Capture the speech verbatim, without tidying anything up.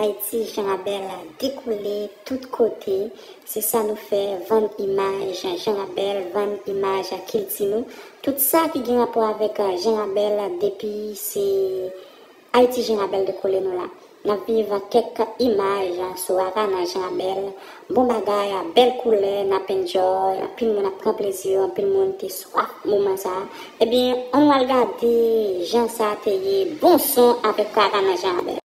Ayiti, Jan Rabèl dekoule tout kote. Se sa nou fè, vann imaj Jan Rabèl, vann imaj kilti nou. Tout sa ki gen rapò avèk Jan Rabèl, depi se Ayiti, Jan Rabèl dekoule nou la. N ap viv kèk imaj sou Arana Jan Rabèl. Bon bagay, bèl koulè, n ap enjoy, anpil moun ap pran plezi yo, anpil moun te swaf moman sa a. Ebyen, ann nou al gade jan sa a te ye. Bon son avèk Arana Jan Rabèl.